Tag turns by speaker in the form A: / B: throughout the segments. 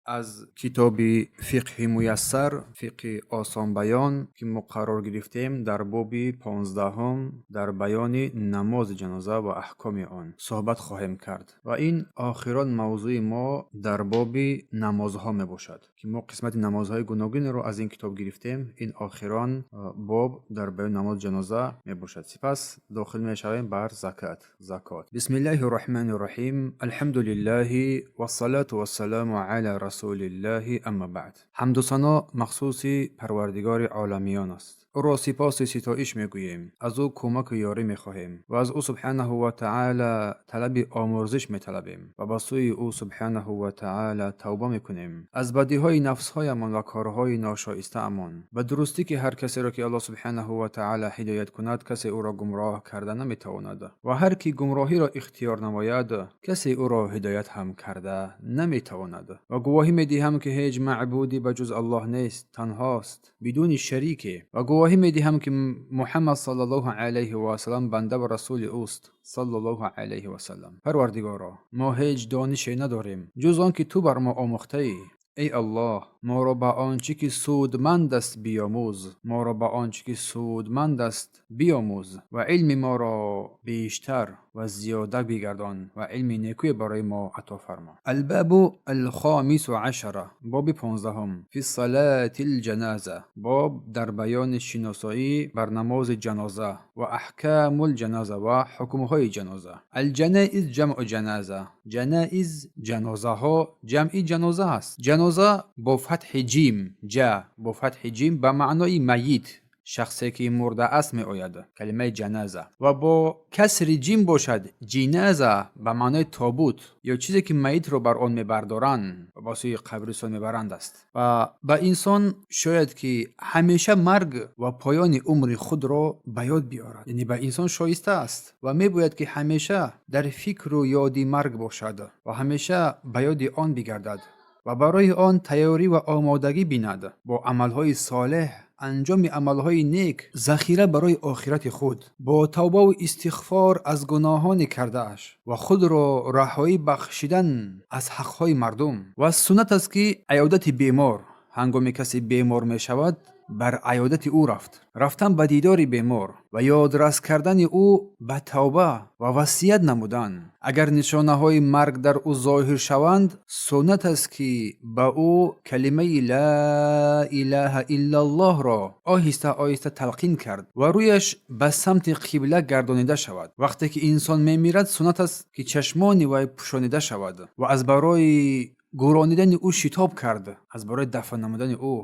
A: Аз китоби Фиқҳи муяссар, фиқҳи осонбаён, ки мо қарор гирифтем дар боби 15-ум, дар баёни намози ҷаноза ва аҳкоми он суҳбат хоҳем кард. Ва ин охирон мавзӯи мо дар боби намозҳо мебошад, ки мо қисмати намозҳои гуногунро аз ин китоб гирифтем. Ин охирон боб дар баёни намози ҷаноза мебошад. Сипас дохил мешавем бар закат, закот. Бисмиллаҳи рраҳмани рраҳим. Алҳамдулиллаҳи вассалату вассаламу ала расулиллаҳи, амма баъд. Ҳамду сано махсуси Парвардигори оламиён аст. Ӯро сипосу ситоиш мегӯем, аз ӯ кӯмаку ёрӣ мехоҳем ва аз ӯ субҳанаҳу ва таъала талаби омӯрзиш металабем ва ба сӯи ӯ субҳанаҳу ва таъала тавба мекунем аз бадиҳои нафсҳоямон ва корҳои ношоистаамон. Ба дурустӣ, ки ҳар касеро ки Аллоҳ субҳанаҳу ва таъала ҳидоят кунад, касе ӯро гумроҳ карда наметавонад ва ҳар кӣ гумроҳиро ихтиёр намояд, касе ӯро ҳидоят ҳам карда наметавонад. Ва гувоҳӣ медиҳам, ки ҳеҷ маъбуде ба ҷуз Аллоҳ нест, танҳост, бидуни шарике, ва гувоҳӣ медиҳам, ки Муҳаммад саллаллоҳу алайҳи васаллам банда ва расули ӯст, саллаллоҳу алайҳи васаллам. Парвардигоро, мо ҳеҷ донише надорем, ҷуз он ки ту бар мо омӯхтаӣ. Эй Аллоҳ, моро ба он чӣ ки судманд аст биёмӯз, моро ба он чӣ ки судманд аст биёмӯз ва илми моро бештар ва зиёда бигардон ва илми некӯе барои мо ато фармо. Албабу алхомису ашара, боби 15-ум, фи салати лҷаназа, боб дар баёни шиносоӣ бар намози ҷаноза ва аҳкамул ҷаноза ва ҳукмҳои ҷаноза. Алҷанаиз ҷамъу ҷаназа. Ҷанаиз, ҷанозаҳо, ҷамъи ҷаноза аст. Ҷаноза бо фатҳи ҷим, ҷа бо фатҳи ҷим, ба маънои майит, шахсе ки мурда аст, меояд калимаи ҷаназа ва бо касри ҷим бошад, ҷиназа, ба маънои тобут ё чизе ки майитро бар он мебардоранд ва ба сӯи қабристон мебаранд аст. Ва ба инсон шояд ки ҳамеша марг ва поёни умри худро ба ёд биёрад, яъне ба инсон шоиста аст ва мебояд ки ҳамеша дар фикру ёди марг бошад ва ҳамеша ба ёди он бигардад ва барои он тайёрӣ ва омодагӣ бинад, бо амалҳои солеҳ, анҷоми амалҳои нек, захира барои охирати худ, бо тавбаву истиғфор аз гуноҳони кардааш ва худро раҳоӣ бахшидан аз ҳақҳои мардум. Ва суннат аст, ки аёдати бемор, ҳангоме касе бемор мешавад, бар аёдати ӯ рафт, рафтан ба дидори бемор ва ёдрас кардани ӯ ба тавба ва васият намудан. Агар нишонаҳои марг дар ӯ зоҳир шаванд, суннат аст, ки ба ӯ калимаи ла илаҳа иллаллоҳро оҳиста оҳиста талқин кард ва рӯяш ба самти қибла гардонида шавад. Вақте ки инсон мемирад, суннат аст, ки чашмони вай пӯшонида шавад ва аз барои гӯронидани ӯ шитоб кард, аз барои дафн намудани ӯ.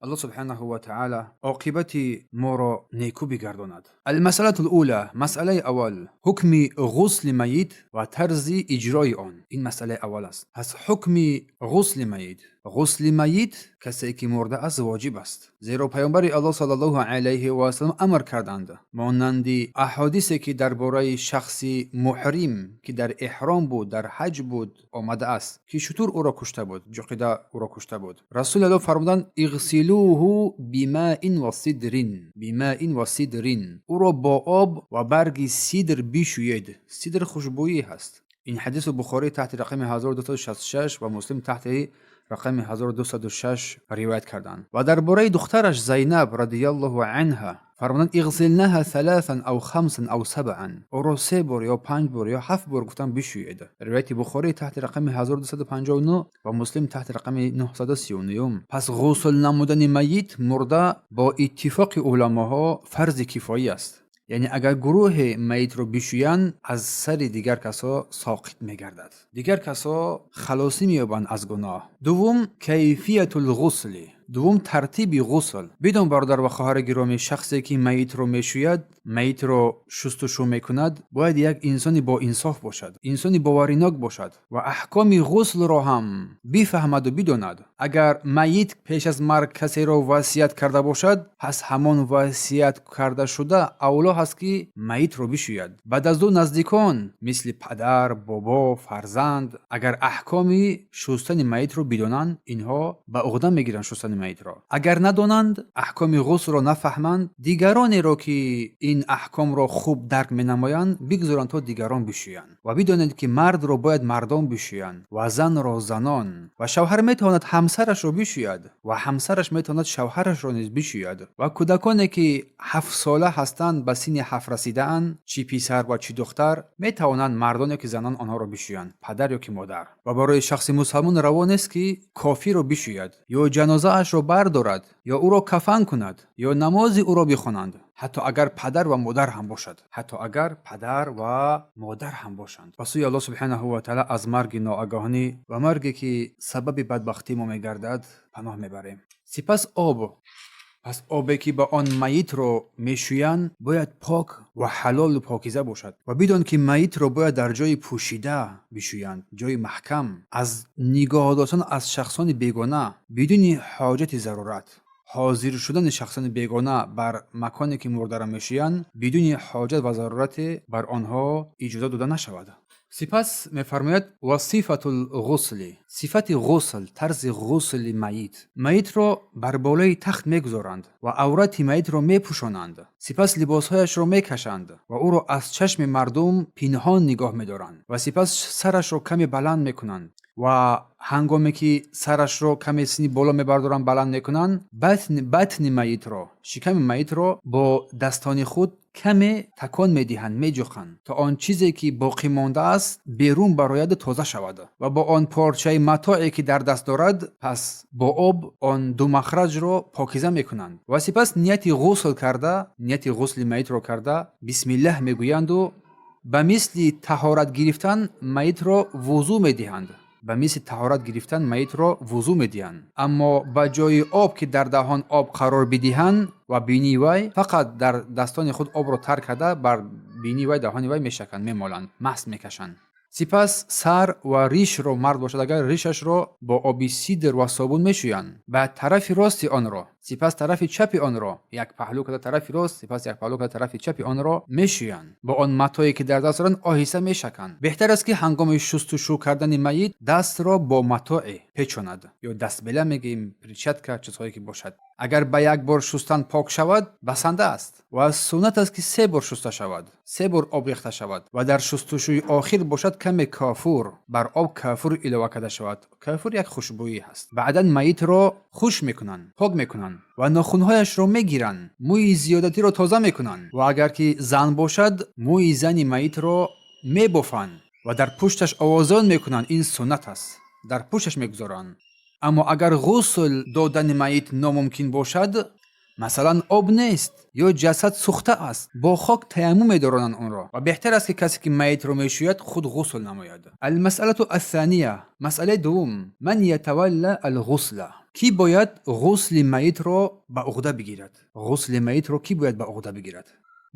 A: Аллоҳ субҳанаҳу ва таъала оқибати моро некӯ бигардонад. Алмасъалату лула, масъалаи аввал: ҳукми ғусли майит ва тарзи иҷрои он. Ин масъалаи аввал аст. Пас ҳукми ғусли майит. Ғусли майит, касе ки мурда аст, воҷиб аст, зеро Паёмбари Аллоҳ саллаллоҳу алайҳи васаллам амр карданд, монанди аҳодисе ки дар бораи шахси муҳрим, ки дар эҳром буд, дар ҳаҷ буд, омадааст, ки шутур ӯро кушта буд, ҷуқида ӯро кушта буд. Расули Аллоҳ фармуданд: иғсилуҳу бимаин ва сидрин, бимаин ва сидрин, ӯро бо об ва барги сидр бишӯед. Сидр хушбӯӣ ҳаст. Ин ҳадису Бухорӣ таҳти рақами 1266 ва Муслим таҳти рақами 1206 ривоят карданд. Ва дар бораи духтараш Зайнаб радиаллоҳу анҳа фармуданд: иғсилнаҳа саласан ав хамсан ав сабъан, ӯро се бор ё панҷ бор ё ҳафт бор, гуфтан, бишӯед. Ривояти Бухорӣ таҳти рақами 1259 ва Муслим таҳти рақами 939. Пас ғусл намудани майит, мурда, бо иттифоқи уламоҳо фарзи кифоӣ аст, яъне агар гурӯҳе майитро бишӯянд, аз сари дигар касо соқит мегардад, дигар касо халосӣ меёбанд аз гуноҳ. Дуввум: кайфиятул ғусли, дуввум тартиби ғусл. Бидон, бародар ва хоҳари гиромӣ, шахсе ки майитро мешӯяд, майитро шустушӯ мекунад, бояд як инсони боинсоф бошад, инсони боваринок бошад ва аҳкоми ғуслро ҳам бифаҳмаду бидонад. Агар майит пеш аз марг касеро васият карда бошад, пас ҳамон васият кардашуда авло ҳаст, ки майитро бишӯяд. Баъд аз ӯ наздикон, мисли падар, бобо, фарзанд, агар аҳкоми шустани майитро бидонанд, инҳо ба уҳда мегиранд шустани майитро. Агар надонанд, аҳкоми ғуслро нафаҳманд, дигаронеро, ки ин аҳкомро хуб дарк менамоянд, бигзоранд, то дигарон бишӯянд. Ва бидонед, ки мардро бояд мардон бишӯянд ва занро занон. Ва шавҳар метавонад ҳамсарашро бишӯяд ва ҳамсараш метавонад шавҳарашро низ бишӯяд. Ва кӯдаконе, ки 7-сола ҳастанд, ба синни 7 расидаанд, чӣ писар ва чӣ духтар, метавонанд мардон ё ки занон онҳоро бишӯянд, падар ё ки модар. Ва барои шахси мусалмон раво нест, ки кофирро бишӯяд ё ҷанозаашро бардорад ё ӯро кафан кунад ё намози ӯро бихонанд, ҳатто агар падар ва модар ҳам бошад, ҳатто агар падар ва модар ҳам бошанд. Ба сӯи Аллоҳ субҳанаҳу ва таъала аз марги ноагаҳонӣ ва марге, ки сабаби бадбахтии мо мегардад, паноҳ мебарем. Сипас об. Пас обе, ки ба он майитро мешӯянд, бояд пок ва ҳалолу покиза бошад. Ва бидон, ки майитро бояд дар ҷои пӯшида бишӯянд, ҷои маҳкам, аз нигоҳ доштан аз шахсони бегона бидуни ҳоҷати зарурат. Ҳозир шудани шахсони бегона бар маконе, ки мурдаро мешӯянд, бидуни ҳоҷат ва зарурате бар онҳо иҷоза дода нашавад. Сипас мефармояд: ва сифатул ғусли, сифати ғусл, тарзи ғусли майит. Майитро бар болои тахт мегузоранд ва аврати майитро мепӯшонанд. Сипас либосҳояшро мекашанд ва ӯро аз чашми мардум пинҳон нигоҳ медоранд. Ва сипас сарашро каме баланд мекунанд ва ҳангоме ки сарашро каме сини боло мебардоранд, баланд мекунанд, батни майитро, шиками майитро бо дастони худ каме такон медиҳанд, меҷуханд, то он чизе, ки боқӣ мондааст, берун барояду тоза шавад. Ва бо он порчаи матое, ки дар даст дорад, пас бо об он ду махраҷро покиза мекунанд. Ва сипас нияти ғусл карда, нияти ғусли майитро карда, бисмиллаҳ мегӯянду ба мисли таҳорат гирифтан майитро вузӯ медиҳанд. Ба мисли таҳорат гирифтан майитро вузӯ медиҳанд, аммо ба ҷои об, ки дар даҳон об қарор бидиҳанд ва бинии вай, фақат дар дастони худ обро тар карда, бар бинии вай, даҳони вай мешаканд, мемоланд, маст мекашанд. Сипас сар ва ришро, мард бошад агар, ришашро бо оби сидр ва собун мешӯянд. Баъд тарафи рости онро, сипас тарафи чапи онро, як паҳлӯ карда тарафи рост, сипас як паҳлӯ карда тарафи чапи онро мешӯянд. Бо он матое, ки дар даст доранд, оҳиста мешаканд. Беҳтар аст, ки ҳангоми шустушӯ кардани майит дастро бо матое печонад ё дастбела мегӯем, перчатка, чизҳое ки бошад. Агар ба як бор шустан пок шавад, басанда аст. Ва суннат аст, ки се бор шуста шавад, се бор об рехта шавад. Ва дар шустушӯи охир бошад, каме кофур бар об, кофур илова карда шавад. Кофур як хушбӯӣ ҳаст. Баъдан майитро хуш мекунанд, пок мекунанд ва нохунҳояшро мегиранд, мӯи зиёдатиро тоза мекунанд. Ва агар ки зан бошад, мӯи зани майитро мебофанд ва дар пушташ овозон мекунанд. Ин суннат аст, дар пушташ мегузоранд. Аммо агар ғусл додани майит номумкин бошад, масалан, об нест ё ҷасад сӯхта аст, бо хок таяммум медоронанд онро. Ва беҳтар аст, ки касе, ки майитро мешӯяд, худ ғусл намояд. Алмасъалату ассания, масъалаи дуввум: ман ятавалла алғусла, кӣ бояд ғусли майитро ба уҳда бигирад? Ғусли майитро кӣ бояд ба уҳда бигирад?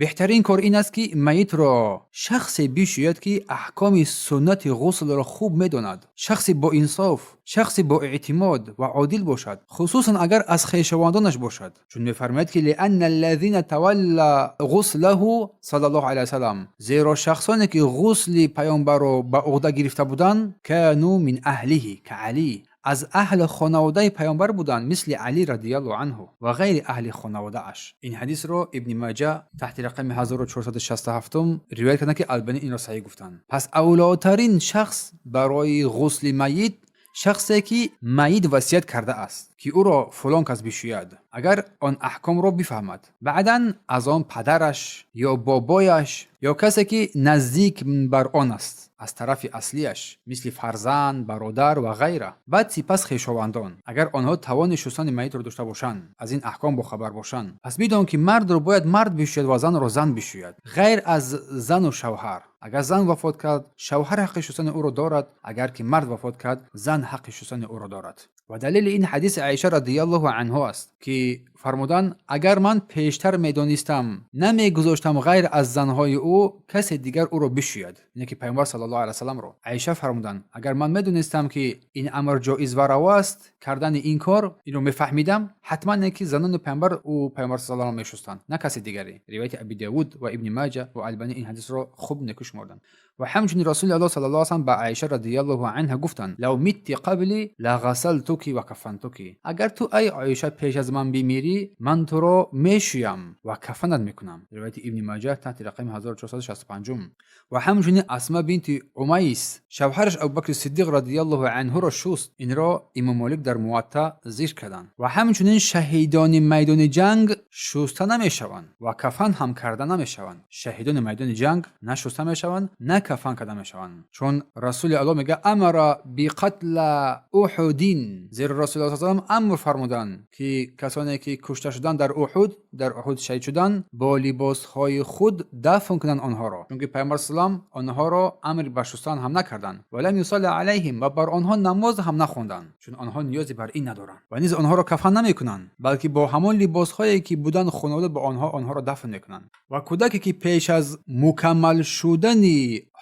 A: Беҳтарин кор ин аст, ки майитро шахсе бишӯяд, ки аҳкоми суннати ғуслро хуб медонад, шахси боинсоф, шахси боэътимод ва одил бошад, хусусан агар аз хешовандонаш бошад. Чун мефармояд, ки лианна аллазина тавалла ғуслаҳу саллаллоҳу алайҳи васаллам, зеро шахсоне, ки ғусли паёмбарро ба уҳда гирифта буданд, кану мин аҳлиҳи каалӣ, аз аҳли хонаводаи паёмбар буданд, мисли Алӣ радиаллоҳу анҳу ва ғайри аҳли хонаводааш. Ин ҳадисро Ибни Маҷа таҳти рақами 1467 ривоят карданд, ки Албанӣ инро саҳиҳ гуфтанд. Пас авлотарин шахс барои ғусли майит шахсе, ки майит васият кардааст, ки ӯро фулон кас бишӯяд, агар он аҳкомро бифаҳмад. Баъдан аз он падараш ё бобояш ё касе, ки наздик бар он аст аз тарафи аслияш, мисли фарзанд, бародар ва ғайра. Баъд сипас хешовандон, агар онҳо тавони шустани майитро дошта бошанд, аз ин аҳком бохабар бошанд. Пас бидон, ки мардро бояд мард бишӯяд ва занро зан бишӯяд, ғайр аз зану шавҳар. Агар зан вафот кард, шавҳар ҳаққи шустани ӯро дорад. Агар ки мард вафот кард, зан ҳаққи шустани ӯро дорад. Ва далели ин ҳадиси Аиша радиаллоҳу анҳо аст, ки фармуданд: агар ман пештар медонистам, намегузоштам ғайр аз занҳои ӯ касе дигар ӯро бишӯяд. Ине ки Пайғамбар саллаллоҳу алайҳи васалламро Аиша фармуданд: агар ман медонистам, ки ин амр ҷоиз ва раво аст, кардани ин кор, инро мефаҳмидам, ҳатман не ки занони пайғамбар ӯ Пайғамбар саллаллоҳу мешустанд, на касе дигаре. Ривояти Аби Давуд ва Ибни Маҷа ва Албани ин ҳадисро хуб неку шуморданд. Ва ҳамчунин Расули Аллоҳ саллаллоҳу алайҳи васаллам ба Оиша радиаллоҳу анҳа гуфтанд: «Лав митти қабли лағасалтуки ва кафантуки». Агар ту, ай Оиша, пеш аз ман бимирӣ, ман туро мешӯям ва кафанат мекунам. Ривояти Ибни Маҷа таҳти рақами 1465. Ва ҳамчунин Асма бинти Умайс шавҳараш Абубакри Сиддиқ радиаллоҳу анҳуро шуст. Инро Имом Молик дар Муатта зикр карданд. Ва ҳамчунин шаҳидони майдони ҷанг шуста намешаванд ва кафан ҳам карда намешаванд. Шаҳидони майдони ҷанг на шуста мешаванд, на кафан карда мешаванд, чун Расули Аллоҳ мега: «Амара биқатла Уҳудин». Зеро Расули Аллоҳ салам амр фармуданд, ки касоне ки кушта шуданд дар Уҳуд, дар Уҳуд шаҳид шуданд, бо либосҳои худ дафн кунанд онҳоро, чунки Пайғамбар салам онҳоро амр ба шустан ҳам накарданд. Ва лам юсалли алайҳим, ва бар онҳо намоз ҳам нахонданд, чун онҳо ниёзе бар ин надоранд. Ва низ онҳоро кафан намекунанд, балки бо ҳамон либосҳое ки буданд хунолуд ба онҳо онҳоро дафн мекунанд. Ва кӯдаке ки пеш аз мукаммал шудани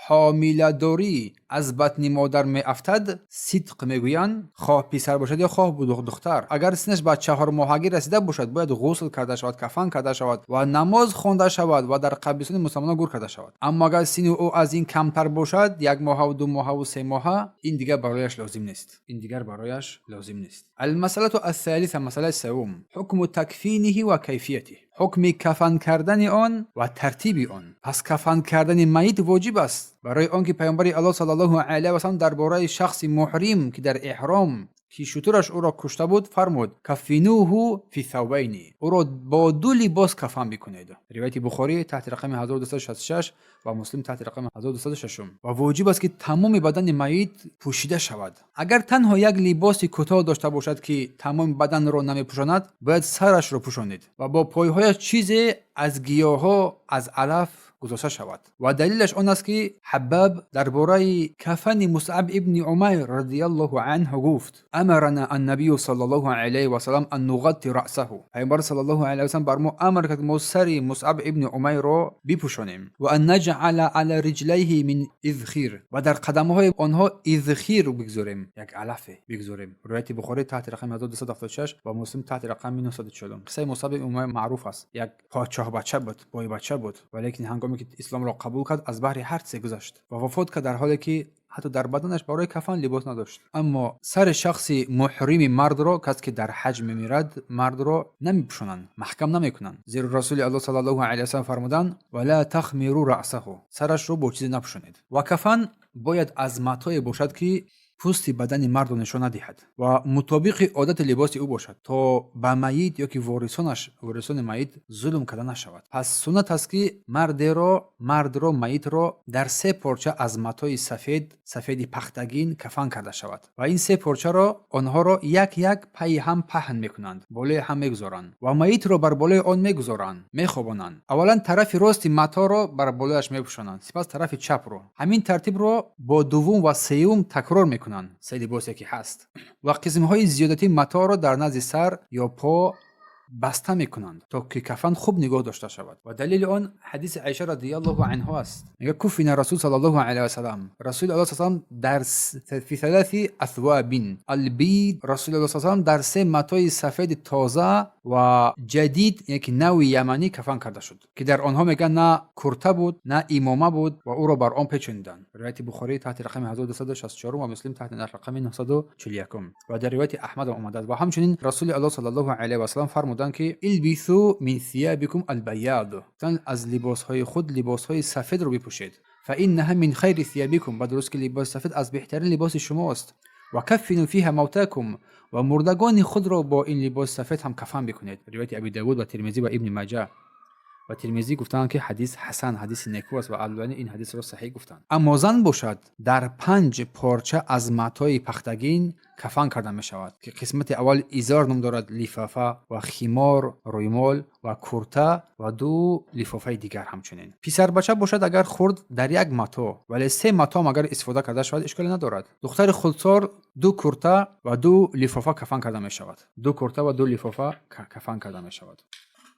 A: ҳомиладорӣ аз батни модар меафтад, сиқт мегӯянд, хоҳ писар бошад ё хоҳ духтар, агар синнаш ба 4-моҳагӣ расида бошад, бояд ғусл карда шавад, кафан карда шавад ва намоз хонда шавад ва дар қабристони мусалмонон гур карда шавад. Аммо агар синни ӯ аз ин камтар бошад, 1 моҳаву 2 моҳаву 3 моҳа, ин дигар барояш лозим нест, ин дигар барояш лозим нест. Алмасалату ассалиса, масъалаи севум: ҳукму такфиниҳи ва кайфиятиҳ, ҳукми кафан кардани он ва тартиби он. Пас кафан кардани майит воҷиб аст, барои он ки Паёмбари Аллоҳ саллаллоҳу алайҳи васаллам дар бораи шахси муҳрим, ки дар эҳром, ки шутураш ӯро кушта буд, фармуд: «Каффинуҳу фи савбайни», ӯро бо ду либос кафан бикунед. Ривояти Бухорӣ таҳти рақами 1266 ва Муслим таҳти рақами 1206. Ва воҷиб аст, ки тамоми бадани майит пӯшида шавад. Агар танҳо як либоси кӯтоҳ дошта бошад, ки тамоми баданро намепӯшонад, бояд сарашро пӯшонид ва бо пойҳояш чизе аз гиёҳҳо, аз алаф гузошта шавад. Ва далелаш он аст, ки Ҳаббаб дар бораи кафани Мусъаб ибни Умайр радиаллоҳу анҳу гуфт: «Амарана аннабию саллаллоҳу алайҳи васаллам ан нуғатти раъсаҳу». Пайғамбар саллаллоҳу алайҳи васаллам бар мо амр кард, мо сари Мусъаб ибни Умайрро бипӯшонем. Ва ан наҷъала ала риҷлайҳи мин изхир, ва дар қадамҳои онҳо изхир бигзорем, як алафе бигзорем. Ривояти Бухорӣ таҳти рақами 1276 ва Муслим таҳти рақами 940. Қиссаи Мусъаб ибни Умайр маъруф аст. Як подшоҳбача буд, бойбача буд, валекин ҳангоме ки исломро қабул кард, аз баҳри ҳар чизе гузашт ва вафот кард, дар ҳоле ки ҳатто дар баданаш барои кафан либос надошт. Аммо сари шахси муҳрими мардро, кас ки дар ҳаҷ мемирад, мардро намепӯшонанд, маҳкам намекунанд, зеро Расули Аллоҳ саллаллоҳу алайҳи васаллам фармуданд: «Ва ла тахмиру раъсаҳу», сарашро бо чизе напӯшонед. Ва кафан бояд аз матое бошад, ки пӯсти бадани мардро нишон надиҳад ва мутобиқи одати либоси ӯ бошад, то ба майит ё ки ворисонаш, ворисони майит зулм карда нашавад. Пас суннат аст, ки мардеро, мардро, майитро дар се порча аз матои сафед, сафеди пахтагин кафан карда шавад. Ва ин се порчаро онҳоро як як пайи ҳам паҳн мекунанд, болои ҳам мегузоранд ва майитро бар болои он мегузоранд, мехобонанд. Аввалан тарафи рости маторо бар болояш мепӯшонанд, сипас тарафи чапро. Ҳамин тартибро бо дуввум ва сеюм такрор мекунанд, се либосе ки ҳаст. Ва қисмҳои зиёдатии маторо дар назди сар ё по баста мекунанд, то ки кафан хуб нигоҳ дошта шавад. Ва далели он ҳадиси Айша радиаллоҳу анҳо аст. Мега: «Куфина расул саллаллоҳу алайҳи васаллам», Расули Аллоҳ салам дар фи саласи асвабин албид, Расули Аллоҳ салам дар се матои сафеди тоза ва ҷадид, яъне ки нави яманӣ кафан карда шуд, ки дар онҳо, мегӯянд, на курта буд, на имома буд, ва ӯро бар он печондиданд. Ривояти Бухорӣ таҳти рақами 1264 ва Муслим таҳти рақами 941. Ва дар ривояти Аҳмад омадааст. Ва ҳамчунин Расули Аллоҳ саллаллоҳу алайҳи васаллам фармуданд, ки «Илбису мин сиябикум албаяд», аз либосҳои худ либосҳои сафедро бипӯшед, фаиннаҳа мин хайри сиябикум, ба дуруст ки либоси сафед аз беҳтарин либоси шумост, ва каффину фиҳа мавтакум, ва мурдагони худро бо ин либоси сафед ҳам кафан бикунед. Ривояти Аби Давуд ва Термизӣ ва Ибни Маҷа. Ва Термизӣ гуфтанд, ки ҳадис ҳасан, ҳадиси неку аст, ва Албанӣ ин ҳадисро саҳеҳ гуфтанд. Аммо зан бошад, дар панҷ порча аз матои пахтагин кафан карда мешавад, ки қисмати аввал изор ном дорад, лифофа ва химор, рӯймол ва курта ва ду лифофаи дигар. Ҳамчунин писарбача бошад, агар хурд, дар як мато, вале се матоам агар истифода карда шавад, ишколе надорад. Духтари хурдсол ду курта ва ду лифофа кафан карда мешавад, ду курта ва ду лифофа кафан карда мешавад.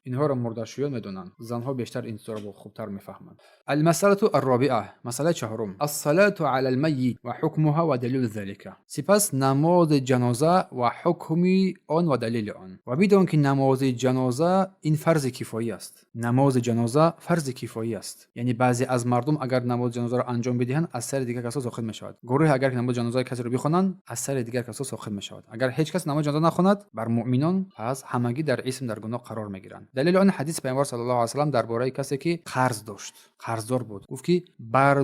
A: Инҳоро мурдашӯён медонанд. Занҳо бештар ин чизҳоро хубтар мефаҳманд. Алмасалату арробиа, масъалаи чаҳорум. Ассалату ала алмайит ва ҳукмуҳа ва далилу залика. Сипас намози ҷаноза ва ҳукми он ва далели он. Ва бидон, ки намози ҷаноза ин фарзи кифоӣ аст. Намози ҷаноза фарзи кифоӣ аст. Яъне баъзе аз мардум агар намози ҷанозаро анҷом бидиҳанд, аз сари дигар касо соқит мешавад. Гурӯҳе агар намози ҷанозаи касеро бихонанд, аз сари дигар касо соқит мешавад. Агар ҳеҷ кас намози ҷаноза нахонад, бар муъминон пас ҳамагӣ дар исм, дар гуноҳ қарор мегиранд. Далели он ҳадиси Пайғамбар саллаллоҳу алайҳи васаллам дар бораи касе, ки қарз дошт, қарздор буд. Гуфт, ки бар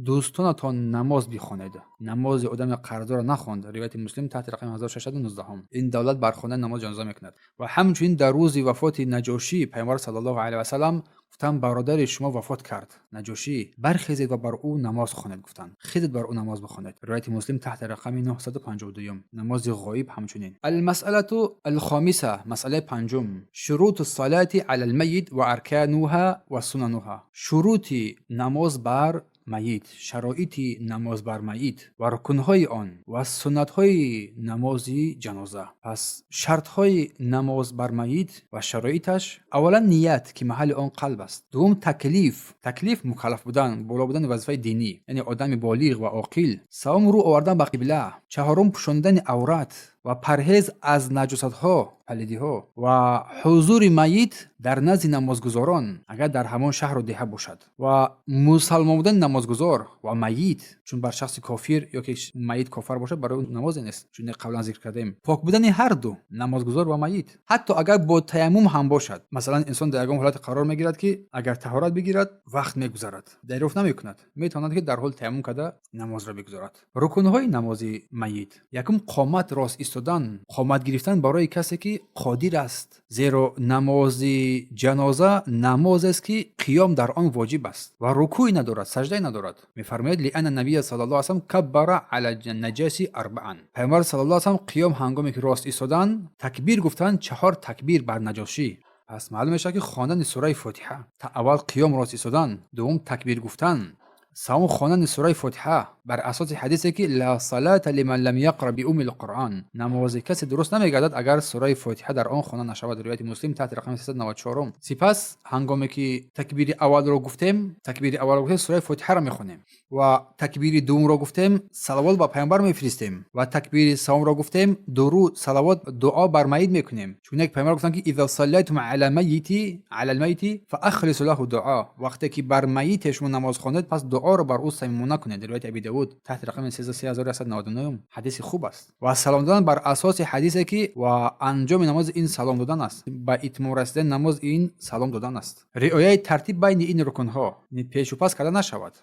A: дӯстонатон намоз бихонед. Намози одами қарздорро нахонд. Ривояти Муслим таҳти рақами 1619. Ин давлат бар хондани намози ҷаноза мекунад. Ва ҳамчунин дар рӯзи вафоти Наҷошӣ Пайғамбар саллаллоҳу алайҳи васаллам гуфтанд: бародари шумо вафот кард, Наҷошӣ, бархезед ва бар ӯ намоз хонед. Гуфтанд: хезед, бар ӯ намоз бихонед. Ривояти Муслим таҳти рақами 952. Намози ғоиб ҳамчунин. Алмасъалату алхомиса, масъалаи панҷум. Шуруту салати ала алмайит ва аркануҳа ва сунануҳа. Шурути намоз бар майит, шароити намоз бар майит ва рукнҳои он ва суннатҳои намози ҷаноза. Пас шартҳои намоз бар майит ва шароиташ: аввалан, ният, ки маҳалли он қалб аст. Дуввум, таклиф. Таклиф — мукаллаф будан, боло будани вазифаи динӣ, яъне одами болиғ ва оқил. Севум, рӯ овардан ба қибла. Чаҳорум, пӯшондани аврат ва парҳез аз наҷосатҳо, палидиҳо, ва ҳузури майит дар назди намозгузорон, агар дар ҳамон шаҳру деҳа бошад, ва мусалмон будани намозгузор ва майит, чун бар шахси кофир ё ки майит кофар бошад, барои ӯ намозе нест, чун қаблан зикр кардем. Пок будани ҳар ду намозгузор ва майит, ҳатто агар бо таяммум ҳам бошад. Масалан, инсон дар ягон ҳолате қарор мегирад, ки агар таҳорат бигирад, вақт мегузарад, дарёфт намекунад, метавонад, ки дар ҳоли таяммум карда намозро бигузорад. Рукнҳои намози майит: якум, қомат рост истодан, қомат гирифтан барои касе, ки қодир аст, зеро намози ҷаноза намозест, ки қиём дар он воҷиб аст ва рукӯъе надорад, саҷдае надорад. Мефармояд: лианна набия саллаллоҳу алайҳи васаллам каббара ала наҷаси арбаан. Пайғамбар саллаллоҳу алайҳи васаллам қиём ҳангоме ки рост истодан, такбир гуфтанд, чаҳор такбир бар Наҷошӣ. Пас маълум мешавад, ки хондани сураи Фотиҳа, аввал қиём рост истодан, дуввум такбир гуфтан, саввум хондани сураи Фотиҳа бар асоси ҳадисе, ки ла салата лиман лам яқра биуммил қуръон, намози касе дуруст намегардад, агар сураи Фотиҳа дар он хонда нашавад. Ривояти Муслим таҳти рақами 394. Сипас ҳангоме ки такбири аввалро гуфтем, такбири аввалро гуфтем, сураи Фотиҳаро мехонем, ва такбири дуввумро гуфтем, салавот ба Пайғамбар мефиристем, ва такбири севумро гуфтем, дуруд, салавот, дуо бар майит мекунем, чун як Пайғамбар гуфтанд, ки иза саллайтум ала майити ала алмайити фаахлису лаху дуо, вақте ки бар майите шумо намоз хонед, пас дуоро бар ӯ самимона кунед. Ривояти Аби Давуд таҳти рақами 13199. Ҳадиси хуб аст. Ва салом додан бар асоси ҳадисе, ки ва анҷоми намоз ин салом додан аст, ба итмом расидани намоз ин салом додан аст. Риояи тартиб байни ин рукнҳо, пешу пас карда нашавад.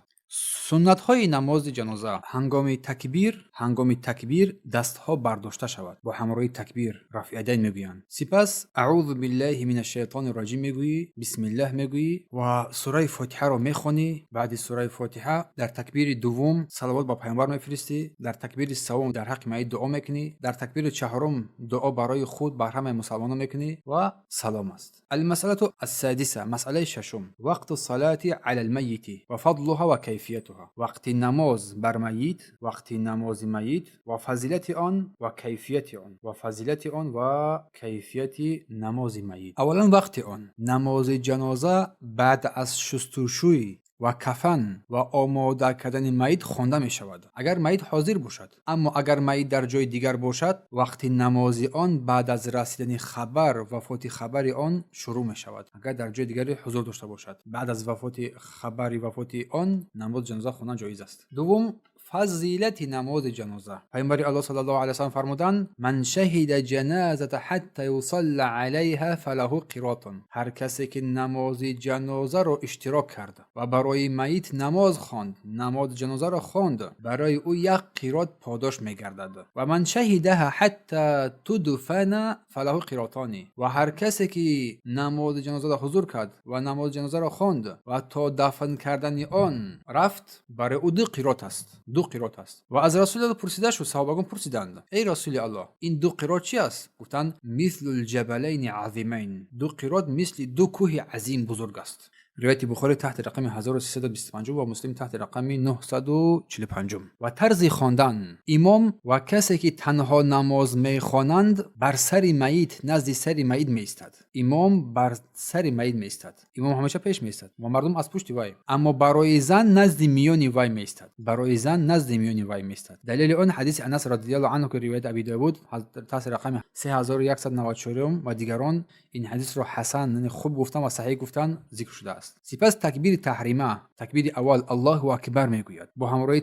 A: Суннатҳои намози ҷаноза: ҳангоми такбир, ҳангоми такбир дастҳо бардошта шавад, бо ҳамроҳи такбир рафъ ядайн мегӯянд. Сипас аъузу биллаҳи мин ашшайтони раҷим мегӯӣ, бисмиллаҳ мегӯӣ ва сураи Фотиҳаро мехонӣ. Баъди сураи Фотиҳа дар такбири дуввум салавот ба Пайғамбар мефиристӣ, дар такбири севум дар ҳаққи майит дуо мекунӣ, дар такбири чаҳорум дуо барои худ, бар ҳамаи мусалмонон мекунӣ ва салом аст. Алмасъалату ассадиса, масъалаи шашум. Вақту салати ала алмайити ва фадлуҳа ва кайфиятуҳа. Вақти намоз бар майит, вақти намози майит ва фазилати он ва кайфияти он, ва фазилати он ва кайфияти намози майит. Аввалан, вақти он. Намози ҷаноза баъд аз шустушӯй ва кафан ва омода кардани майит хонда мешавад, агар майит ҳозир бошад. Аммо агар майит дар ҷои дигар бошад, вақти намози он баъд аз расидани хабар, вафоти хабари он шурӯъ мешавад. Агар дар ҷои дигаре ҳузур дошта бошад, баъд аз вафоти хабари вафоти он намози ҷаноза хондан ҷоиз аст. Дуввум, фазилати намози ҷаноза. Пайғамбари Аллоҳ саллаллоҳу алайҳи васаллам фармуданд: ман шаҳида ҷаназата ҳатта юсалла алайҳа фалаҳу қиротун. Ҳар касе ки намози ҷанозаро иштирок кард ва барои майит намоз хонд, намози ҷанозаро хонд, барои ӯ як қирот подош мегардад. Ва ман шаҳидаҳа ҳатта тудфана фалаҳу қиротони. Ва ҳар касе ки намози ҷанозаро ҳузур кард ва намози ҷанозаро хонд ва то дафн кардани он рафт, барои ӯ ду қирот аст, ду қирот аст. Ва аз Расули Аллоҳ пурсида шуд, саҳобагон пурсиданд: эй Расули Аллоҳ, ин ду қирот чи аст? Гуфтанд: мислу лҷабалайни азимайн, ду қирот мисли ду кӯҳи азим бузург аст. Ривояти Бухорӣ таҳти рақами 1325 ва Муслим таҳти рақами 945. Ва тарзи хондан: имом ва касе, ки танҳо намоз мехонанд, бар сари майит, назди сари майит меистад. Имом бар сари майит меистад. Имом ҳамеша пеш меистад ва мардум аз пушти вай. Аммо барои зан назди миёни вай меистад. Барои зан назди миёни вай меистад. Далели он ҳадиси Анас радиаллоҳу анҳу, ки ривояти Аби Давуд таҳти рақами 3194 ва дигарон ин ҳадисро ҳасан, яъне хуб гуфтан ва саҳеҳ гуфтан, зикр шудааст. Сипас такбири таҳрима, такбири аввал, Аллоҳу акбар мегӯяд. Бо ҳамроҳи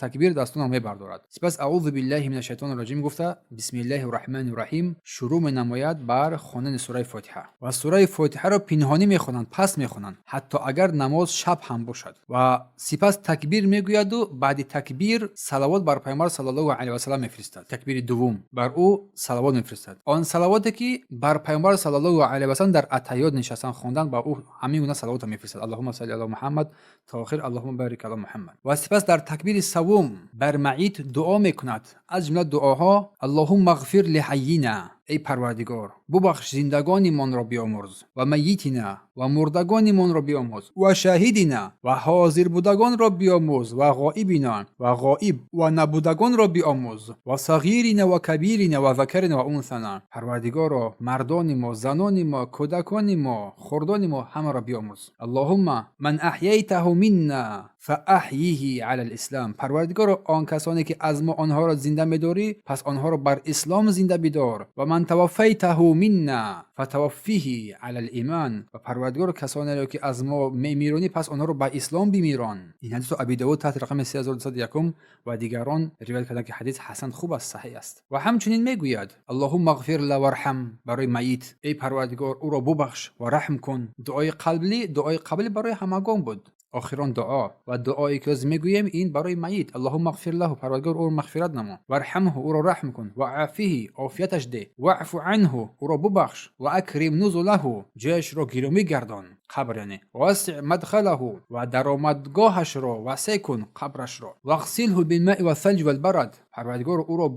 A: такбир дастонро мебардорад. Сипас аузу биллаҳи мина шайтони раҷим гуфта, бисмиллаҳи раҳмани раҳим шурӯъ менамояд бар хондани сураи Фотиҳа. Ва сураи Фотиҳаро пинҳонӣ мехонанд, паст мехонанд, ҳатто агар намоз шаб ҳам бошад. Ва сипас такбир мегӯяду баъди такбир салавот бар Пайғамбар саллаллоҳу алайҳи васаллам мефиристад. Такбири дуввум бар ӯ салавот мефиристад. Он салавоте, ки бар Пайғамбар саллаллоҳу алайҳи васаллам дар аттаҳиёт нишастан хондан, ба ӯ ҳамин гуна салавотро мефиристад: Аллоҳумма салли ала Муҳаммад то охир, Аллоҳумма барик ала Муҳаммад. Ва сипас дар такбири саввум бар майит дуо мекунад. Аз ҷумла дуоҳо: Аллоҳумма ғфир лиҳаййина, эй Парвардигор, бубахш зиндагонимонро, биомӯрз, ва майитина, ва мурдагонимонро биомӯз, ва шаҳидина, ва ҳозирбудагонро биомӯз, ва ғоибина, ва ғоиб ва набудагонро биомӯз, ва сағирина ва кабирина, ва закарина ва унсана. Парвардигоро, мардони мо, занони мо, кӯдакони мо, хурдони мо, ҳамаро биомӯз. Аллоҳумма ман аҳяйтаҳу минна фааҳйиҳи ала лислам. Парвардигоро, он касоне, ки аз мо онҳоро зинда медорӣ, пас онҳоро бар ислом зинда бидор. Ва ман таваффайтаҳу минна фатаваффиҳи ала лиман. Ва Парвардигоро, касонеро, ки аз мо мемиронӣ, пас онҳоро ба ислом бимирон. Ин ҳадисро Аби Давуд таҳти рақами 3201 ва дигарон ривоят карданд, ки ҳадис ҳасан, хуб аст, саҳеҳ аст. Ва ҳамчунин мегӯяд: Аллоҳумма ғфир ла варҳам. Барои майит: эй Парвардигор, ӯро бубахш ва раҳм кун. Дуои қалблӣ, дуои қаблӣ барои ҳамагон буд. Охирон дуо ва дуое, ки ҳозир мегӯем, ин барои майит: Аллоҳумма ғфир лаҳу, Парвардигор, ӯро мағфират намо, варҳамҳу, ӯро раҳм кун, ва афиҳи, офияташ деҳ, ваъфу анҳу, ӯро бубахш, ва акрим нузулаҳу, ҷояшро гиромӣ гардон, қабр яъне, вассиъ мадхалаҳу, ва даромадгоҳашро васеъ кун, қабрашро, вағсилҳу билмаи вассалҷи валбарад, Парвардигор, ӯро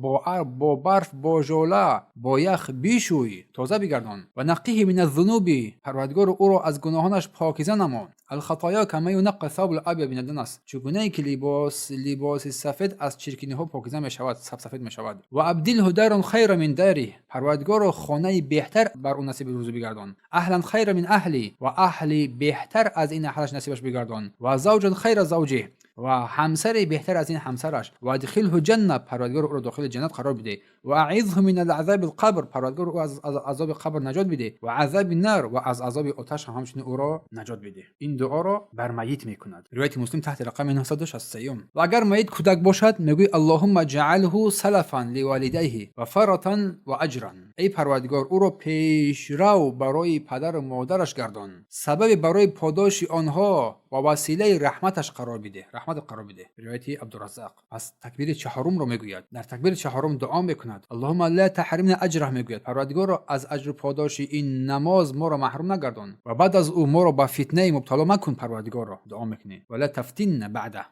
A: бо барф, бо жола, бо ях бишӯй, тоза бигардон, ва наққиҳи мин аззунуби, Парвардигор, ӯро аз гуноҳонаш покиза намо, алхатоя кама юнаққа савбул абяд мин адданас, чун гунае ки либоси сафед аз чиркиниҳо покиза мешавад, сабсафед мешавад, ва абдилҳу даран хайра мин дарих, Парвардигоро, хонаи беҳтар бар ӯ насиби рӯзӣ бигардон, аҳлан хайра мин аҳли, ва аҳли беҳтар аз ин аҳлаш насибаш бигардон, ва завҷан хайра завҷиҳ, ва ҳамсаре беҳтар аз ин ҳамсараш, ва адхилҳу ҷанна, Парвардигор, ӯро дохили ҷаннат қарор бидеҳ, ва аизҳу мин азаби лқабр, Парвардигор, ӯ аз азоби қабр наҷот бидеҳ, ва азаби нар, ва аз азоби оташ ҳам ҳамчунин ӯро наҷот бидеҳ. Ин дуоро бар майит мекунад. Ривояти Муслим таҳти рақами 963. Ва агар майит кӯдак бошад, мегӯй: Аллоҳумма ҷаалҳу салафан ливалидайҳи ва фаратан ва аҷран. Эй Парвардигор, ӯро пешрав барои падару модараш гардон, сабаби барои подоши онҳо ва василаи раҳматаш қарор бидеҳ, раҳмат қарор бидеҳ. Ривояти Абдураззақ. Пас такбири чаҳорумро мегӯяд. Дар такбири чаҳорум дуо мекунад: Аллоҳумма ла таҳримна аҷраҳ, мегӯяд: Парвардигоро, аз аҷру подоши ин намоз моро маҳрум нагардон ва баъд аз ӯ моро ба фитнае мубтало макун. Парвардигорро дуо мекунӣ: ва ла тафтинна баъда.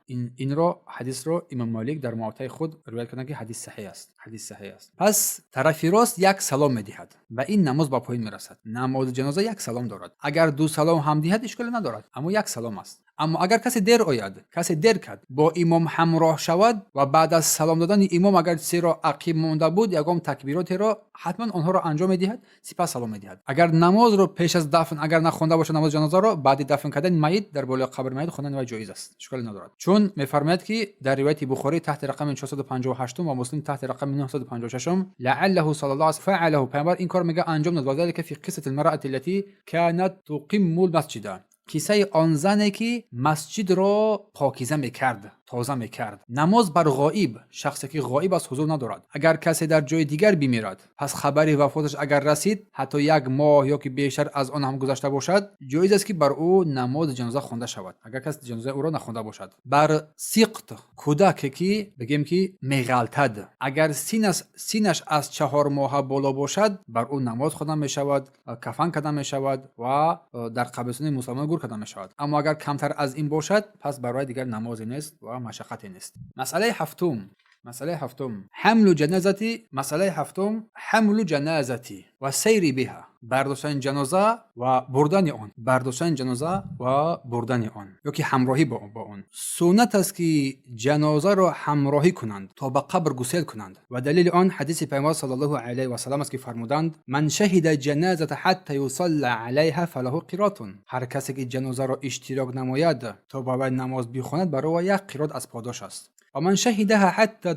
A: Инро ҳадисро Имом Молик дар Муаттаи худ ривоят карданд, ки ҳадис саҳеҳ аст, ҳадис саҳеҳ аст. Пас тарафи рост як салом медиҳад ва ин намоз ба поён мерасад. Намози ҷаноза як салом дорад. Агар ду салом ҳам диҳад, ишколе надорад, аммо як салом аст. Аммо агар касе дер ояд, касе дер кард, бо имом ҳамроҳ шавад ва баъд аз салом додани имом агар чизеро ақиб монда буд, ягон такбиротеро, ҳатман онҳоро анҷом медиҳад, сипас салом медиҳад. Агар намозро пеш аз дафн агар нахонда бошад, намози ҷанозаро баъди дафн кардани майит дар болои қабри майит хондани вай ҷоиз аст, ишколе надорад. Чун мефармояд, ки дар ривояти Бухорӣ таҳти рақами 458 ва Муслим таҳти рақами 956: лааллаҳу саллаллоҳу фаалаҳу, Пайғамбар ин кор мега анҷом дод, вазалика фи қиссати лмараати аллати канат туқимму лмасҷида, қиссаи он зане, ки масҷидро покиза мекард, тоза мекард. Намоз бар ғоиб, шахсе, ки ғоиб аст, ҳузур надорад. Агар касе дар ҷои дигар бимирад, пас хабари вафоташ агар расид, ҳатто як моҳ ё ки бештар аз он ҳам гузашта бошад, ҷоиз аст, ки бар ӯ намози ҷаноза хонда шавад, агар кас ҷанозаи ӯро нахонда бошад. Бар сиқт, кӯдаке, ки бигем, ки меғалтад, агар синаш аз 4 моҳа боло бошад, бар ӯ намоз хонда мешавад, кафан карда мешавад ва дар қабристони мусалмон гур карда мешавад. Аммо агар камтар аз ин бошад, пас бар вай дигар намозе нест ва машаққате нест. Масъалаи ҳафтум. Масъалаи ҳафтум: ҳамлу ҷаназати. Масъалаи ҳафтум: ҳамлу ҷаназати ва сайри биҳа, бардоштани ҷаноза ва бурдани он, бардоштани ҷаноза ва бурдани он ё ки ҳамроҳӣ бо он. Суннат аст, ки ҷанозаро ҳамроҳӣ кунанд, то ба қабр гусел кунанд. Ва далели он ҳадиси Пайғамбар саллаллоҳу алайҳи васаллам аст, ки фармуданд: «Ман шаҳида ҷаназата ҳатта юсалла алайҳа фалаҳу қиротун». Ҳар касе ки ҷанозаро иштирок намояд, то ба вай намоз бихонад, барои вай як қирот аз подош аст. Ва ман шаҳидаҳа ҳатта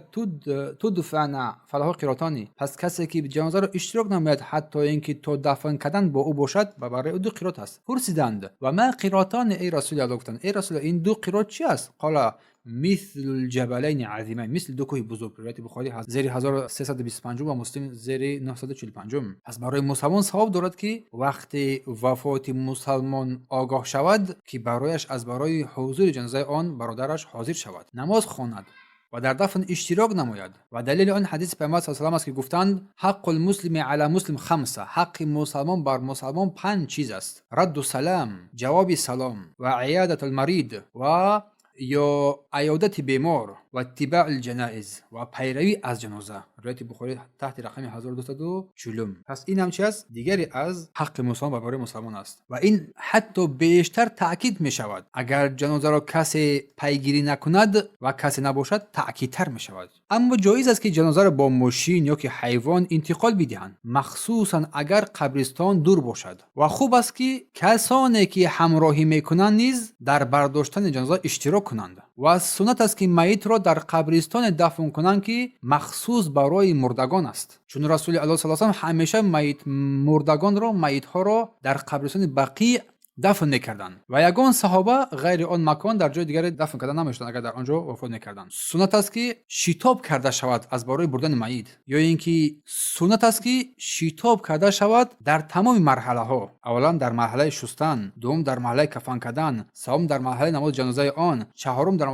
A: тудфана фалаҳу қиротони. Пас касе ки ҷанозаро иштирок намояд, ҳатто ин ки то дафн кардан бо ӯ бошад, ва барои ӯ ду қирот аст. Пурсиданд: «Ва ма қиротони, эй Расули Аллоҳ?» Гуфтанд: «Эй Расул, ин ду қирот чи аст?» Қола: «Мислул ҷабалайни азимайн», мисли ду кӯҳи бузург. Ривояти Бухорӣ ҳаст, зери 1325, ва Муслим, зери 945. Пас барои мусалмон савоб дорад, ки вақти вафоти мусалмон огоҳ шавад, ки барояш аз барои ҳузури ҷанозаи он бародараш ҳозир шавад, намоз хонад ва дар дафн иштирок намояд. Ва далели он ҳадиси Пайғамбар саллаллоҳу алайҳи васаллам аст, ки гуфтанд: «Ҳаққул муслими ала муслим хамса», ҳаққи мусалмон бар мусалмон панҷ чиз аст: радду салам, ҷавоби салом, ва иёдатул марид, ва ё аёдати бемор, ва иттибаъул ҷанаиз, ва пайравӣ аз ҷаноза. Ривояти Бухорӣ таҳти рақами 1240. Пас ин ҳам чи аст? Дигаре аз ҳаққи мусалмон бар барои мусалмон аст. Ва ин ҳатто бештар таъкид мешавад, агар ҷанозаро касе пайгирӣ накунад ва касе набошад, таъкидтар мешавад. Аммо ҷоиз аст, ки ҷанозаро бо мошин ё ки ҳайвон интиқол бидиҳанд, махсусан агар қабристон дур бошад. Ва хуб аст, ки касоне ки ҳамроҳӣ мекунанд, низ дар бардоштани ҷаноза иштирок кунанд. Ва суннат аст, ки майитро дар қабристоне дафн кунанд, ки махсус барои мурдагон аст, чун Расули Аллоҳ саллаллоҳу алайҳи васаллам ҳамеша майит мурдагонро, майитҳоро дар қабристони Бақӣ дафн мекарданд ва ягон саҳоба ғайри он макон дар ҷои дигаре дафн карда намешуданд, агар дар он ҷо вафот мекарданд. Суннат аст, ки шитоб карда шавад аз барои бурдани майит, ё ин ки суннат аст, ки шитоб карда шавад дар тамоми марҳалаҳо: аввалан, дар марҳалаи шустан, дуввум, дар марҳалаи кафан кардан, севум, дар марҳалаи намози ҷанозаи он, чаҳорум, дар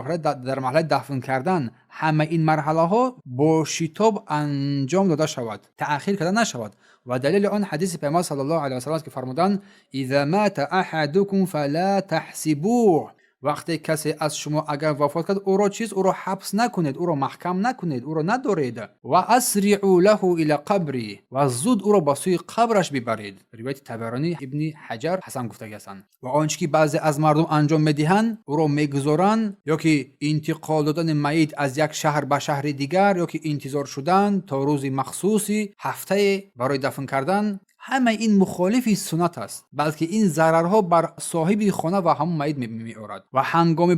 A: марҳалаи дафн кардан. Ҳама ин марҳалаҳо бо шитоб анҷом дода шавад, таъхир карда нашавад. Ва далели он ҳадиси Пайғамбар саллаллоҳу алайҳи васаллам аст, ки фармуданд: «Иза мата аҳадукум фала таҳсибуҳ», вақте касе аз шумо агар вафот кард, ӯро чиз, ӯро ҳабс накунед, ӯро маҳкам накунед, ӯро надоред. Ва асриъу лаҳу ила қабри, ва зуд ӯро ба сӯи қабраш бибаред. Ривояти Табаронӣ, Ибни Ҳаҷар ҳасан гуфтагӣ ҳастанд. Ва он чӣ ки баъзе аз мардум анҷом медиҳанд, ӯро мегузоранд, ё ки интиқол додани майит аз як шаҳр ба шаҳри дигар, ё ки интизор шудан то рӯзи махсуси ҳафтае барои дафн кардан, ҳамаи ин мухолифи суннат аст, балки ин зарарҳо бар соҳиби хона ва ҳамон майит меорад. Ва ҳангоми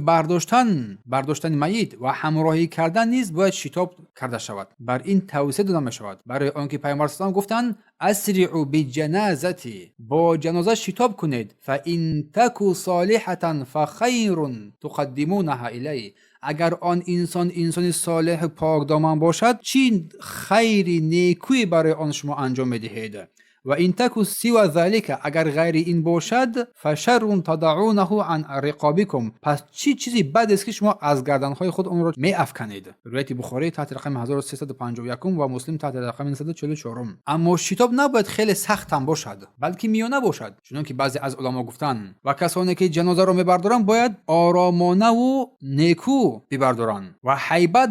A: бардоштани майит ва ҳамроҳӣ кардан низ бояд шитоб карда шавад, бар ин тавсия дода мешавад, барои он ки Пайғамбар салам гуфтанд: «Асриъу биҷаназати», бо ҷаноза шитоб кунед, фа ин таку солиҳатан фа хайрун туқаддимунаҳа илай, агар он инсон инсони солеҳу покдоман бошад, чӣ хайри некӯе барои он шумо анҷом медиҳед. Ва ин таку сива залика, агар ғайри ин бошад, фашаррун тадаъунаҳу ан риқобикум, пас чӣ чизи бадест, ки шумо аз гарданҳои худ онро меафканед. Ривояти Бухорӣ таҳти рақами 1351 ва Муслим таҳти рақами 944. Аммо шитоб набояд хеле сахтам бошад, балки миёна бошад, чунон ки баъзе аз уламо гуфтанд. Ва касоне ки ҷанозаро мебардоранд, бояд оромонаву некӯ бибардоранд ва ҳайбат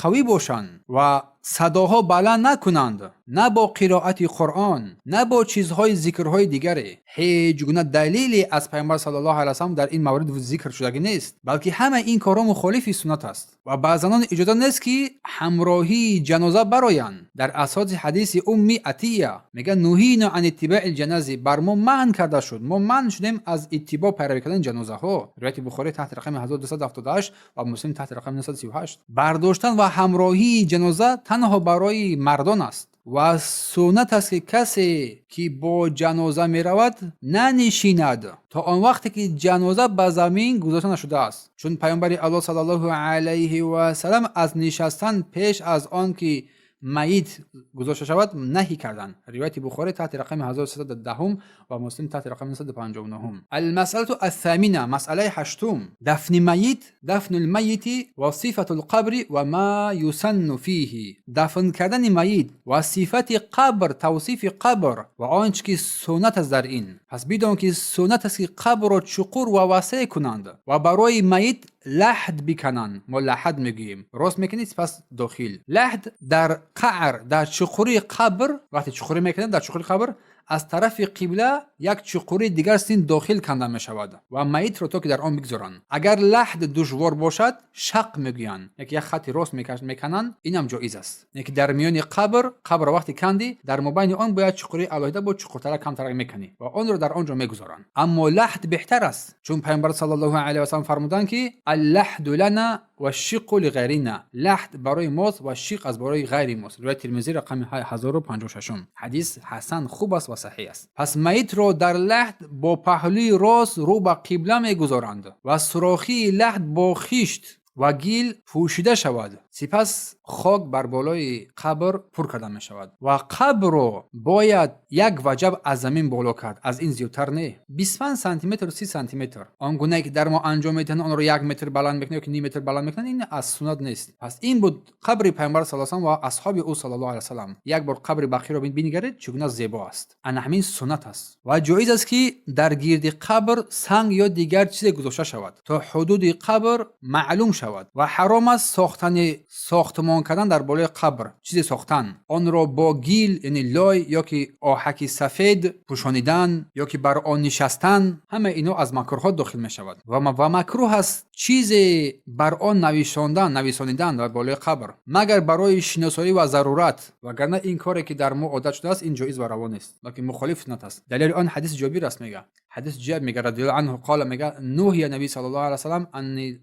A: қавӣ бошанд ва садоҳо баланд накунанд, на бо қироати Қуръон, на бо чизҳои зикрҳои дигаре. Ҳеҷ гуна далеле аз Пайғамбар саллаллоҳу алайҳи васаллам дар ин маврид зикр шудагӣ нест, балки ҳама ин корҳо мухолифи суннат аст. Ва ба занон иҷоза нест, ки ҳамроҳии ҷаноза бароянд. Дар асоси ҳадиси Умми Атия мегӯяд: «Нуҳину ан иттибаи ҷанази», бар мо манъ карда шуд, мо манъ шудем аз иттибоъ, пайравӣ кардани ҷанозаҳо. Ривояти Бухорӣ таҳти рақами 1278 ва Муслим таҳти рақами 938. Бардоштан ва ҳамроҳии ҷаноза танҳо барои мардон аст. Ва суннат аст, ки касе ки бо ҷаноза меравад, нанишинад то он вақте ки ҷаноза ба замин гузошта нашудааст, чун Паёмбари Аллоҳ саллаллоҳу алайҳи васалам аз нишастан пеш аз он ки майит гузошта шавад наҳӣ карданд. Ривояти Бухорӣ таҳти рақами 1310 ва Муслим таҳти рақами 959. Алмасъалату ассамина, масъалаи ҳаштум: дафни майит, дафну лмайити ва сифату лқабри ва ма юсанну фиҳи, дафн кардани майит ва сифати қабр, тавсифи қабр ва он чӣ ки суннат аст дар ин. Пас бидон, ки суннат аст, ки қабрро чуқур ва васеъ кунанд ва барои майит лаҳд бикананд. Мо лаҳад мегӯем, рост мекунӣ, сипас дохил лаҳд дар қаър, дар чуқурии қабр. Вақте чуқурӣ мекунанд, дар чуқури қабр аз тарафи қибла як чуқури дигар син дохил канда мешавад ва майитро то ки дар он бигзоранд. Агар лаҳд душвор бошад, шақ мегӯянд, яки як хати рост мекананд, инам ҷоиз аст. Яки дар миёни қабр, қабрро вақте кандӣ, дар мобайни он бояд чуқури алоҳида бо чуқуртара камтарак меканӣ ва онро дар он ҷо мегузоранд. Аммо лаҳд беҳтар аст, чун Пайғамбар саллаллоҳу алайҳи васаллам фармуданд, ки аллаҳду лана ва шиқу лиғайрина, лаҳд барои мост ва шиқ аз барои ғайри мост. Ривояти Тирмизӣ, рақами 1056. Ҳадис ҳасан, хуб аст ва саҳеҳ аст. Пас майитро дар лаҳд бо паҳлӯи рост рӯ ба қибла мегузоранд ва сурохии лаҳд бо хишт ва гил пӯшида шавад. Сипас хок бар болои қабр пур карда мешавад ва қабрро бояд як ваҷаб аз замин боло кард, аз ин зиёдтар не, 25 сантиметр, 30 сантиметр. Он гунае ки дар мо анҷом медиҳанд, онро як метр баланд мекунанд ё ки ним метр баланд мекунанд, ин аз суннат нест. Пас ин буд қабри Пайғамбар саллаллоҳу алайҳи васаллам ва асҳоби ӯ саллаллоҳу алайҳи васаллам. Як бор қабри Бақиро бинигаред, чӣ гуна зебо аст. Ана ҳамин суннат аст. Ва ҷоиз аст, ки дар гирди қабр санг ё дигар чизе гузошта шавад, то ҳудуди қабр маълум шавад. Ва ҳаром аст сохтани, сохтмон кардан дар болои қабр, чизе сохтан, онро бо гил, яъне лой, ё ки оҳаки сафед пӯшонидан, ё ки бар он нишастан. Ҳама ино аз макруҳот дохил мешавад. Ва макрӯҳ аст чизе бар он нависондан, нависонидан дар болои қабр, магар барои шиносоӣ ва зарурат. Вагарна ин коре ки дар мо одат шудааст, ин ҷоиз ва раво нест, балки мухолиф суннат аст. Далели он ҳадиси Ҷобир аст. Мега, ҳадис Ҷабир мега радиаллоҳу анҳу қола, мега: нуҳия наби саллаллоҳу алайҳи васаллам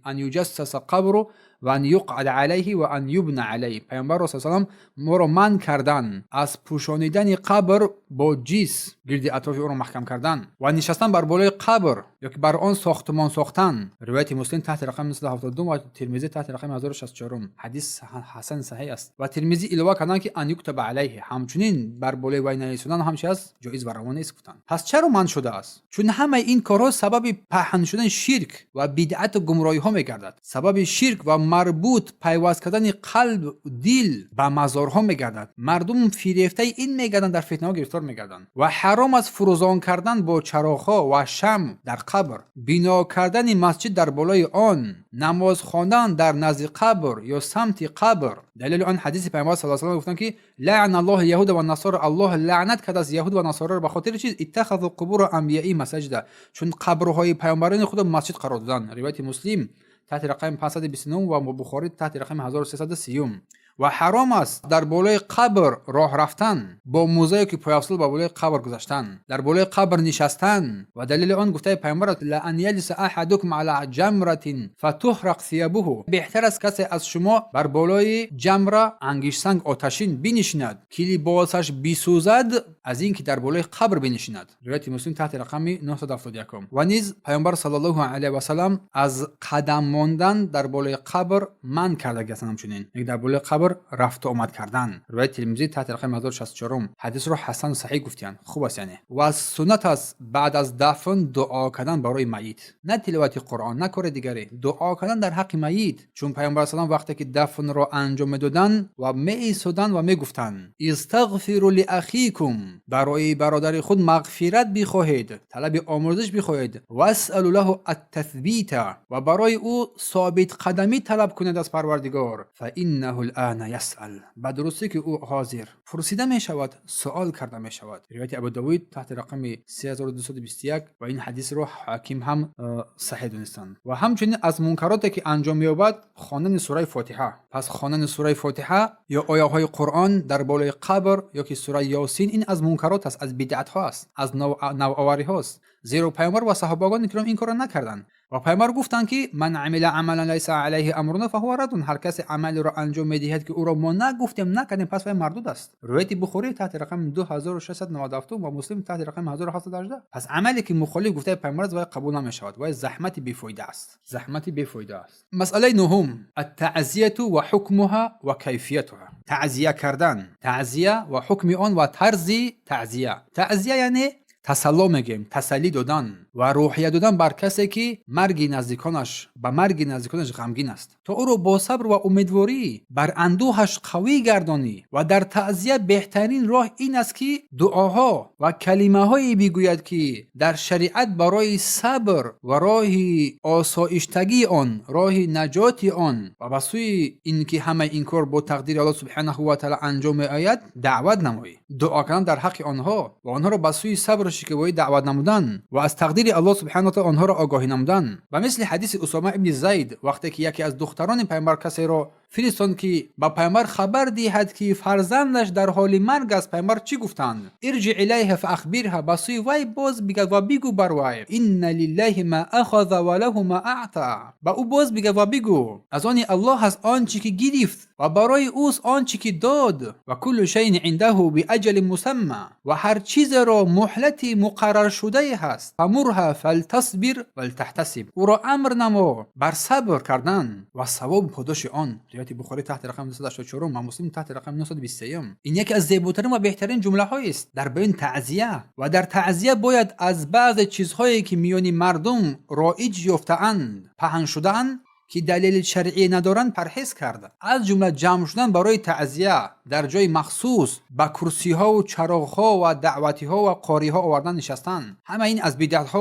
A: ан юҷассаса қабру ва ан юқъада алайҳи ва ан юбна алайҳи. Пайғамбарро салам моро манъ кардан аз пӯшонидани қабр бо ҷис, гирди атрофи ӯро маҳкам кардан ва нишастан бар болои қабр ё ки бар он сохтмон сохтан. Ривояти Муслим таҳти рақами 972 ва Тирмизӣ таҳти рақами 1064. Ҳадис ҳасан, саҳеҳ аст. Ва Тирмизӣ илова карданд, ки ан юктаба алайҳи, ҳамчунин бар болои вай нависондан ҳам чи аст, ҷоиз ва раво нест, гуфтанд. Пас чаро манъ шудааст? Чун ҳамаи ин корҳо сабаби паҳн шудани ширк ва бидъату гумроҳиҳо мегардад, сабаби ширк ва марбут пайваст кардани қалб, дил ба мазорҳо мегардад. Мардум фирефтаи ин мегарданд, дар фитнаҳо гирифтор мегарданд. Ва ҳаром аст фурӯзон кардан бо чароғҳо ва шамъ дар қабр, бино кардани масҷид дар болои он, намоз хондан дар назди қабр ё самти қабр. Далели он ҳадиси Пайғамбар саллаллоҳу алайҳи васаллам, гуфтанд, ки лаъна Аллоҳу яҳуда ва насора, Аллоҳ лаънат кардааст яҳуд ва насораро. Ба хотири чиз? Иттахазу қубура анбияи масаҷида, чун қабрҳои пайғамбарони худро масҷид қарор доданд. Ривояти Муслим таҳти рақами 529 ва Бухорӣ таҳти рақами 1330. Ва ҳаром аст дар болои қабр роҳ рафтан бо мӯзае ки пойафзол, ба болои қабр гузаштан, дар болои қабр нишастан. Ва далели он гуфтаи Пайғамбар: ла ан яҷлиса аҳадукум ала ҷамратин фатуҳрақ сиябуҳу, беҳтар аст касе аз шумо бар болои ҷамра, ангиштсанг оташин бинишинад, ки либосаш бисӯзад, аз ин ки дар болои қабр бинишинад. Ривояти Муслим таҳти рақами 971. Ва низ Пайғамбар саллаллоҳу алайҳи васаллам аз қадам мондан дар болои қабр манъ кардаги ҳастанд, ҳамчунин дар болои қабр рафту омад кардан. Ривояти Тирмизӣ таҳти рақами 1064. Ҳадисро ҳасан, саҳеҳ гуфтиянд, хуб аст яъне. Ва суннат аст баъд аз дафн дуо кардан барои майит, на тиловати Қуръон, на кори дигаре, дуо кардан дар ҳаққи майит. Чун Пайғамбар салам вақте ки дафнро анҷом медоданд ва меистоданд ва мегуфтанд: истағфиру лиахикум, барои бародари худ мағфират бихоҳед, талаби омӯрзиш бихоҳед, васалу лаҳу аттасбита, ва барои ӯ собитқадамӣ талаб кунед аз Парвардигор, фа иннаҳу лана ясал, ба дурустӣ ки ӯ ҳозир пурсида мешавад, суол карда мешавад. Ривояти Абу Давуд таҳти рақами 3221. Ва ин ҳадисро Ҳоким ҳам саҳеҳ донистанд. Ва ҳамчунин аз мункароте ки анҷом меёбад, хондани сураи Фотиҳа. Пас хондани сураи Фотиҳа ё ояҳои Қуръон дар болои қабр ё ки сураи Ёсин, ин аз мункарот аст, аз бидъатҳо аст, аз навовариҳост, зеро Пайғамбар ва саҳобагони киром ин корро накарданд. Ва Пайғамбар гуфтанд, ки ман амила амалан лайса алайҳи амруна фаҳува раддун, ҳар касе амалеро анҷом медиҳад, ки ӯро мо нагуфтем, накардем, пас вай мардуд аст. Ривояти Бухорӣ таҳти рақами 2697 ва Муслим таҳти рақами 1718. Пас амале ки мухолиф гуфтаи Пайғамбар аст, вай қабул намешавад, вай заҳмати бефоида аст, заҳмати бефоида аст. Масъалаи нуҳум: аттаъзияту ва ҳукмуҳа ва кайфиятуҳа. Таъзия кардан, таъзия ва ҳукми он ва тарзи таъзия. Таъзия яъне Тасалло мегӯем, тасаллӣ додан ва рӯҳия додан бар касе, ки марги наздиконаш ба марги наздиконаш ғамгин аст, то ӯро бо сабр ва умедворӣ бар андӯҳаш қавӣ гардонӣ. Ва дар таъзия беҳтарин роҳ ин аст, ки дуоҳо ва калимаҳое бигӯяд, ки дар шариат барои сабр ва роҳи осоиштагии он, роҳи наҷоти он ва ба сӯи ин ки ҳамаи ин кор бо тақдири Аллоҳ субҳанаҳу ва таъала анҷом меояд, даъват намоӣ. Дуо кардан дар ҳаққи онҳо ва онҳоро ба сӯи сабру шикебоӣ даъват намудан ва аз тақдири Аллоҳ субҳанаҳу ва таъала онҳоро огоҳӣ намудан. Ба мисли ҳадиси Усома ибни Зайд, вақте ки яке аз духтарони пайғамбар касеро фиристонд, ки ба пайғамбар хабар диҳад, ки фарзандаш дар ҳоли марг аст, пайғамбар чӣ гуфтанд? Ирҷи илайҳа фаахбирҳа, ба сӯи вай боз бигард ва бигӯ бар вай: инна лиллаҳи ма ахаза ва лаҳу ма аъта. Ба ӯ боз бигард ва бигӯ: аз они Аллоҳ аст он чӣ ки гирифт ва барои ӯст он чӣ ки дод. Ва куллу шайин индаҳу биаҷалин мусамма, ва ҳар чизеро муҳлати муқарраршудае ҳаст. Фамурҳа фалтасбир валтаҳтасиб, ӯро амр намо бар сабр кардан ва савобу подоши он. Ривояти Бухорӣ таҳти рақами 284 ва Муслим таҳти рақами 923. Ин яке аз зеботарин ва беҳтарин ҷумлаҳоест дар баёни таъзия. Ва дар таъзия бояд аз баъзе чизҳое, ки миёни мардум роиҷ ёфтаанд, паҳн шудаанд, ки далели шаръӣ надоранд, парҳез кард. Аз ҷумла ҷамъ шудан барои таъзия дар ҷои махсус, ба курсиҳову чароғҳо ва даъватиҳо ва қориҳо овардан нишастан. Ҳама ин аз бидъатҳо,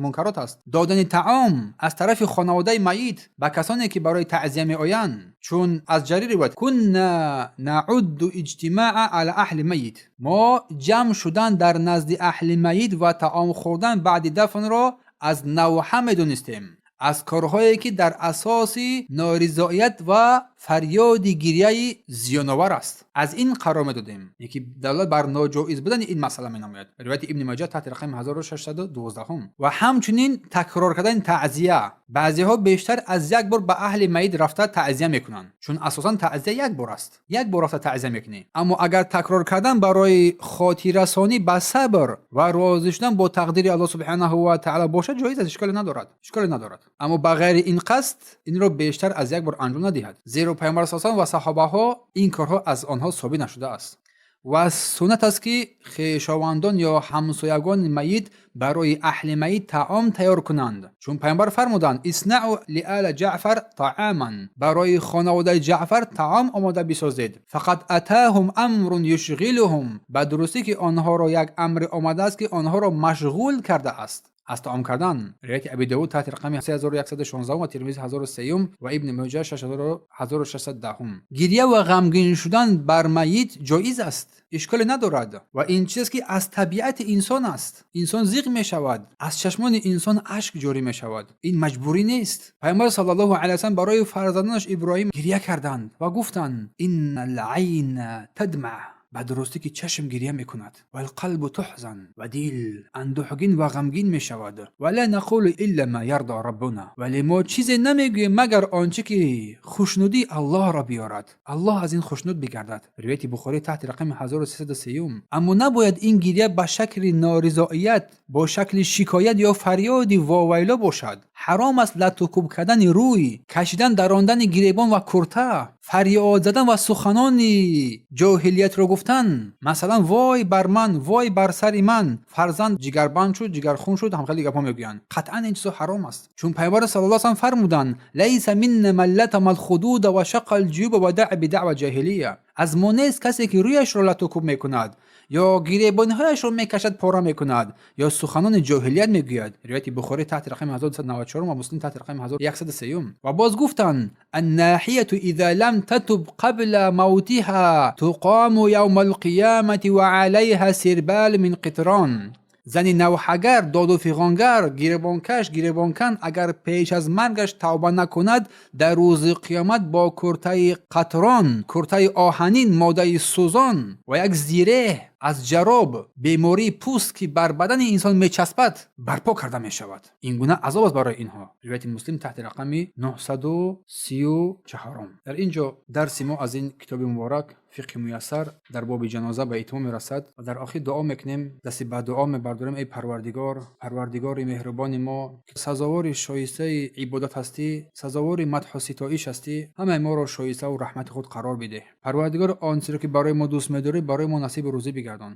A: мункарот аст. Додани таом аз тарафи хонаводаи майит ба касоне, ки барои таъзия меоянд, чун аз Ҷарир ривоят: кунна наъудду иҷтимаа ала аҳли майит, мо ҷамъ шудан дар назди аҳли майит ва таом хӯрдан баъди дафнро аз навҳа медонистем, аз корҳое, ки дар асоси норизоият ва фарёди гирияи зиёновар аст, аз ин қарор медодем, ки далолат бар ноҷоиз будани ин масъала менамояд. Ривояти Ибни Маҷа таҳти рақами 1612. Ва ҳамчунин такрор кардани таъзия. Баъзеҳо бештар аз як бор ба аҳли майит рафта таъзия мекунанд, чун асосан таъзия як бор аст, як бор рафта таъзия мекунӣ. Аммо агар такрор кардан барои хотиррасонӣ ба сабр ва розӣ шудан бо тақдири Аллоҳ субҳанаҳу ва таъала бошад, ҷоиз аст, ишколе надорад, ишколе надорад. Аммо ба ғайри ин қасд инро бештар аз як бор анҷом надиҳад, зеро пайғамбар саллаллоҳу ва саҳобаҳо ин корҳо аз онҳо собит нашудааст. Ва суннат аст, ки хешовандон ё ҳамсоягони майит барои аҳли майит таом тайёр кунанд, чун пайғамбар фармуданд: иснаъу лиала Ҷаъфар таъаман, барои хонаводаи Ҷаъфар таом омода бисозед. Фақад атаҳум амрун юшғилуҳум, ба дурустӣ ки онҳоро як амре омадааст, ки онҳоро машғул кардааст аз таом кардан. Ривояти Аби Довуд таҳти рақами 3116 ва Термизи 1003 ва Ибни Моҷа 1610. Гиря ва ғамгин шудан бар майит ҷоиз аст, ишколе надорад ва ин чизест, ки аз табиати инсон аст. Инсон зиқ мешавад, аз чашмони инсон ашк ҷорӣ мешавад, ин маҷбурӣ нест. Пайғамбар саллаллоҳу алайҳи васаллам барои фарзандонаш Иброҳим гиря карданд ва гуфтанд: инна лайна тадма, ба дурустӣ ки чашм гиря мекунад, валқалбу туҳзан, ва дил андӯҳгин ва ғамгин мешавад, ва ла нақулу илла ма ярда раббуна, вале мо чизе намегӯем, магар он чӣ ки хушнудии Аллоҳро биёрад, Аллоҳ аз ин хушнуд бигардад. Ривояти Бухорӣ таҳти рақами 1303. Аммо набояд ин гиря ба шакли норизоият, бо шакли шикоят ё фарёди вовайло бошад. Ҳаром аст латукӯб кардани рӯй, кашидан, дарондани гиребон ва курта, фарёд задан ва суханони ҷоҳилиятро гуфтан, масалан: вой бар ман, вой бар сари ман, фарзанд ҷигарбанд шуд, ҷигархун шуд. Ҳамхели гапҳо мегӯянд. Қатъан ин чизо ҳаром аст, чун пайғамбар саллаллоҳу алайҳи васаллам фармуданд: лайса минна ман латама алхудуда ва шаққа алҷуюба ва даъа бидаъва ҷоҳилия. Аз мо нест касе, ки рӯяшро латукӯб мекунад ё гиребонҳояшро мекашад, пора мекунад ё суханони ҷоҳилият мегӯяд. Ривояти Бухорӣ таҳти рақами 1294 ва Муслим таҳти рақами 1103. Ва боз гуфтанд: аннаҳияту иза лам татуб қабла мавтиҳа туқому явма алқиямати ва алайҳа сирбал мин қитрон. Зани навҳагар, доду фиғонгар, гиребонкаш, гиребонкан агар пеш аз маргаш тавба накунад, дар рӯзи қиёмат бо куртаи қатрон, куртаи оҳанин, модаи сӯзон ва як зиреҳ аз ҷароб, бемории пӯст, ки бар бадани инсон мечаспад, барпо карда мешавад. Ин гуна азоб аст барои инҳо. Ривояти Муслим таҳти рақами 934. Дар ин ҷо дарси мо аз ин китоби муборак Фиқҳи муяссар дар боби ҷаноза ба итмом мерасад ва дар охир дуо мекунем, дасти ба дуо мебардорем: эй Парвардигор, Парвардигори меҳрубони мо, ки сазовори шоистаи ибодат ҳастӣ, сазовори мадҳу ситоиш ҳастӣ, ҳамаи моро шоиставу раҳмати худ қарор бидеҳ. Парвардигор, он чизеро, ки барои мо дӯст медорӣ, барои мо насибу рӯзӣ бигардон.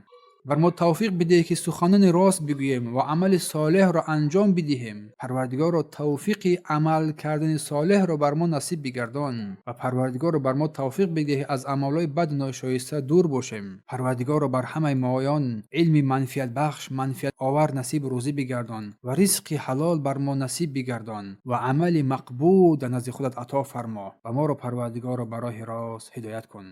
A: Бар мо тавфиқ бидеҳ, ки суханони рост бигӯем ва амали солеҳро анҷом бидиҳем. Парвардигоро, тавфиқи амал кардани солеҳро бар мо насиб бигардон ва Парвардигоро, бар мо тавфиқ бидеҳ, аз амалҳои бад ношоиста дур бошем. Парвардигоро, бар ҳамаи моён илми манфиатбахш, манфиатовар насиб рӯзӣ бигардон ва ризқи ҳалол бар мо насиб бигардон ва амали мақбул дар назди худат ато фармо ва моро, Парвардигоро, ба роҳи рост ҳидоят кун.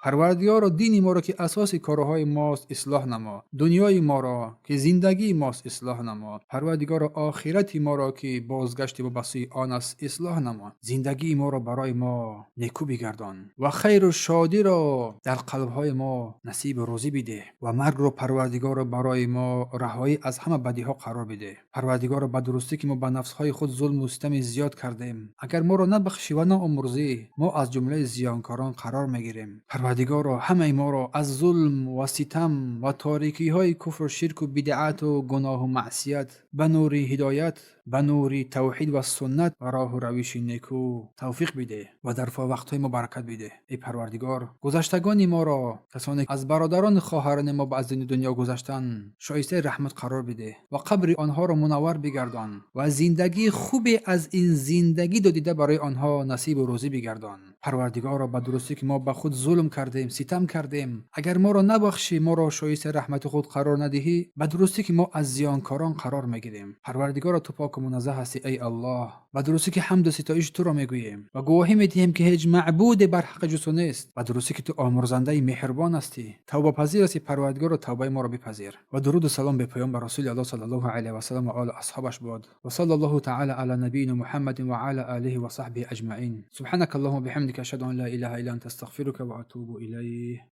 A: Парвардигоро, дини моро, ки асоси корҳои мост, ислоҳ намо. Дунёи моро, ки зиндагии мост, ислоҳ намо. Парвардигоро, охирати моро, ки бозгашти мо ба сӯи он аст, ислоҳ намо. Зиндагии моро барои мо некӯ бигардон ва хайру шодиро дар қалбҳои мо насибу рӯзӣ бидеҳ ва маргро, Парвардигоро, барои мо раҳоӣ аз ҳама бадиҳо қарор бидеҳ. Парвардигоро, ба дурустӣ ки мо ба нафсҳои худ зулму ситами зиёд кардем. Агар моро набахшӣ ва наомӯрзӣ, мо аз ҷумлаи зиёнкорон қарор мегирем. Парвардигоро, ҳамаи моро аз зулм ва ситам ва торикиҳои куфру ширку бидъату гуноҳу маъсият ба нури ҳидоят, ба нури тавҳид ва суннат ва роҳу равиши некӯ тавфиқ бидеҳ ва дар вақтҳои мо баракат бидеҳ. Эй Парвардигор, гузаштагони моро, касоне аз бародарону хоҳарони мо ба аз дини дунё гузаштан, шоистаи раҳмат қарор бидеҳ ва қабри онҳоро мунаввар бигардон ва зиндагии хубе аз ин зиндагӣ додида барои онҳо насибу рӯзӣ бигардон. Парвардигоро, ба дурустӣ ки мо ба худ зулм кардем, ситам кардем. Агар моро набахшӣ, моро шоистаи раҳмати худ қарор надиҳӣ, ба дурустӣ ки мо аз зиёнкорон қарор мегирем. Парвардигоро, ту поку муназзаҳ ҳастӣ, эй Аллоҳ. Ба дурустӣ ки ҳамду ситоиши туро мегӯем ва гувоҳӣ медиҳем, ки ҳеҷ маъбуде бар ҳаққи ҷуз ту нест. Ба дурустӣ ки ту омӯрзандаи меҳрубон ҳастӣ, тавбапазир ҳастӣ. Парвардигоро, тавбаи моро бипазир ва дуруду салом бепоён ба Расули Аллоҳ саллаллоҳу алайҳи васаллам ва олу асҳобаш бод. Ва саллаллоҳу таала ала набийина Муҳаммадин ва ала олиҳи ва саҳбиҳи аҷмаин. Субҳанака Аллоҳумма биҳамдика, ашҳаду ан ла илаҳа илла анта, астағфирука ва атубу илайҳ.